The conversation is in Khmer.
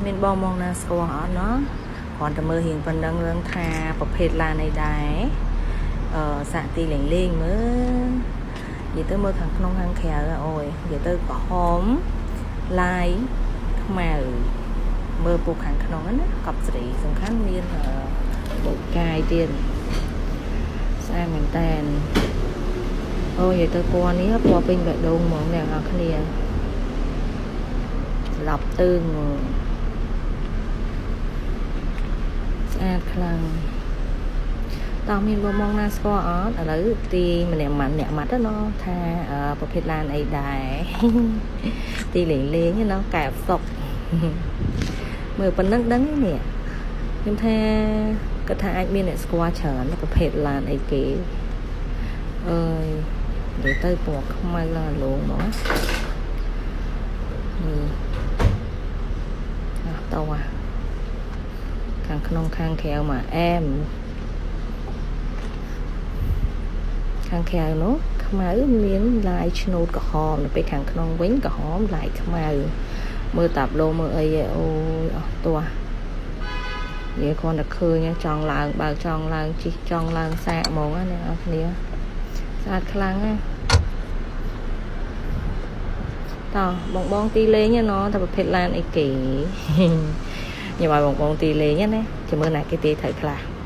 មានបងមកណាស្គាល់អត់ណោះគ្រាន់តែមើលរៀងប៉ុណ្ណឹងរឿងថាប្រភេទឡានអីដែរអឺសាក់ទីលេងលេងមើលនិយាយទៅមើលខាងក្នុងខាងក្រៅអូយនិយាយទៅក្រហមឡាយខ្មៅមើលពុកខាងក្នុងហ្នឹងណាកប់សេរីសំខាន់មានបូកកាយទៀតស្អាតមែនតើអូយនិយាយទៅពណ៌នេះពណ៌ពេញបេះដូងហ្មងអ្នកនរគ្នាស្លាប់ទើងហ្មងស្អាតខ្លាំងតោះមានបងមកណាស្គាល់អត់ឥឡូវទីម្នាក់ម៉ាត់អ្នកម៉ាត់ណោះថាប្រភេទឡានអីដែរទីលេងលេងណោះកែបសុកមើលប៉ុណ្ណឹងដឹងនេះខ្ញុំថាគាត់ថាអាចមានអ្នកស្គាល់ច្រើនប្រភេទឡានអីគេអើយនិយាយទៅពណ៌ខ្មៅឡើងអាលងហ្មងនេះអះតោះខាងក្នុងខាងក្រៅមកអែមខាងក្រៅនោះខ្មៅមានឡាយឆ្នូតក្រហមនៅពេលខាងក្នុងវិញក្រហមឡាយខ្មៅមើលតាប់ឡូមើលអីអូយអស់ទាស់និយាយគ្រាន់តែឃើញចង់ឡើងបើចង់ឡើងជីកចង់ឡើងសាកហ្មងណាអ្នកនរគ្នាស្អាតខ្លាំងណាតោះបងបងទីលេងណតែប្រភេទឡានអីគេខ្ញុំឲ្យបងបងទីលេងណាចាំមើលណាគេទីត្រូវខ្លះ។